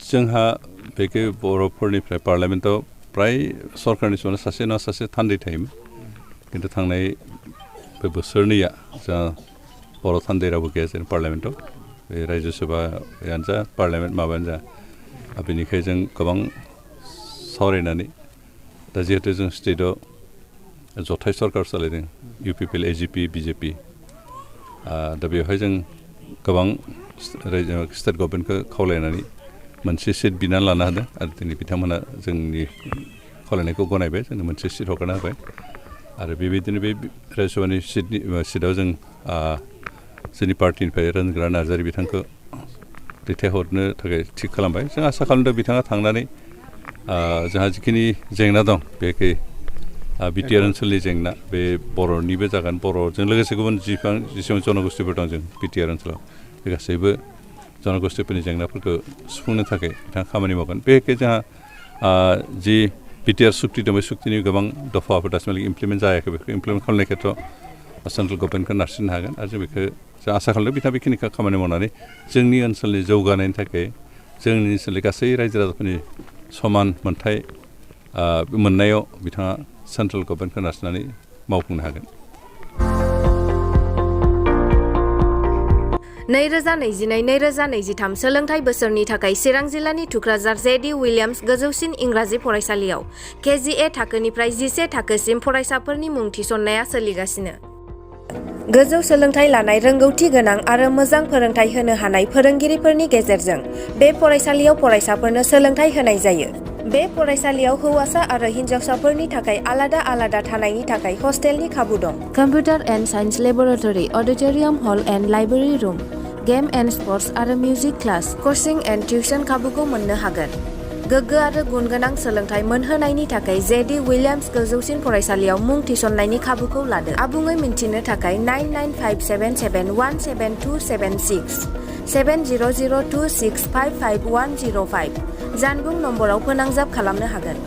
जोंहा बेखौ बर'फोरनिफ्राय पार्लामेन्टआव प्राय सरकारनि समाव सासे नङा सासे थान्दै थायोमोन खिन्थु थांनाय बे बोसोरनैया जोंहा बर' थान्दै रावबो गैया जों पार्लामेन्टआव बे रायजो सभायानो जा पार्लामेन्ट माबायानो जा बेनिखाय जों गोबां सावरायनानै दा जिहेतु जों स्टेटआव जथाय सरकार सालायदों UPPL AGP BJP दा बेवहाय जों गोबां स्टेट गभर्नमेन्टखौ खावलायनानै मोनसे सिट बिनानै लानो हादों आरो दिनै बिथांमोना जोंनि खावलायनायखौ गनायबाय जोंनो मोनसे सिट हगारना होबाय आरो बेबायदिनो बे रायजो सभानि सिटआव जों जोंनि पार्टिनिफ्राय रोनग्रा नार्जारि बिथांखौ दैथायहरनो थाखाय थिग खालामबाय जों आसा खालामदों बिथाङा थांनानै जोंहा जिखिनि जेंना दं बेखै बिटिआर ओनसोलनि जेंना बे बर'निबो जागोन बर'जों लोगोसे गुबुन जेसेबां जनगोष्ठीफोर दं जों बिटिआर ओनसोलाव बे गासैबो जनगोष्ठीफोरनि जेंनाफोरखौ सुफुंनो थाखाय बिथाङा खामानि मावगोन बेखै जोंहा जि बिटिआर सुक्ति दं बे सुक्तिनि गोबां दफाफोर दासिमहालागै इमप्लिमेन्ट जायाखै बेखौ इमप्लिमेन्ट खालामनाय खेत्रआव सेन्ट्रेल गभर्नमेन्टखौ नारसिननो हागोन आरो जों बेखौ जों आसा खालामदों बिथाङा बेखिनिखौ खामानि मावनानै जोंनि ओनसोलनि जौगानायनि थाखाय जोंनि ओनसोलनि गासै रायजो राजाफोरनि समान मोनथाय मोननायाव बिथाङा सेन्ट्रेल गभर्नमेन्टखौ नारसिननानै मावफुंनो हागोन 2022-2023 सोलोंथाइ बोसोरनि थाखाय चिरां जिल्लानि थुक्राझार जेडि विलियाम्स गोजौसिन इंराजि फरायसालियाव KGA थाखोनिफ्राय 11 थाखोसिम फरायसाफोरनि मुं थिसननाया सोलिगासिनो। गोजौ सोलोंथाइ लानाय रोंगौथि गोनां आरो मोजां फोरोंथाइ होनो हानाय फोरोंगिरिफोरनि गेजेरजों बे फरायसालियाव फरायसाफोरनो सोलोंथाइ होनाय जायो। बे फरायसालियाव हौवासा आरो हिन्जावसाफोरनि थाखाय आलादा आलादा थानायनि थाखाय हस्टेलनि खाबु दं। Computer and science laboratory, auditorium hall and library room, game and sports आरो music class, coaching and tuition खाबुखौ मोननो हागोन। गोग्गो आरो गुनगोनां सोलोंथाइ मोनहोनायनि थाखाय जेडि विलियाम्स गोजौसिन फरायसालियाव मुं थिसननायनि खाबुखौ लादो। आबुङै मिन्थिनो थाखाय 9957717276 7002655105 जानबुं नम्बराव फोनांजाब खालामनो हागोन।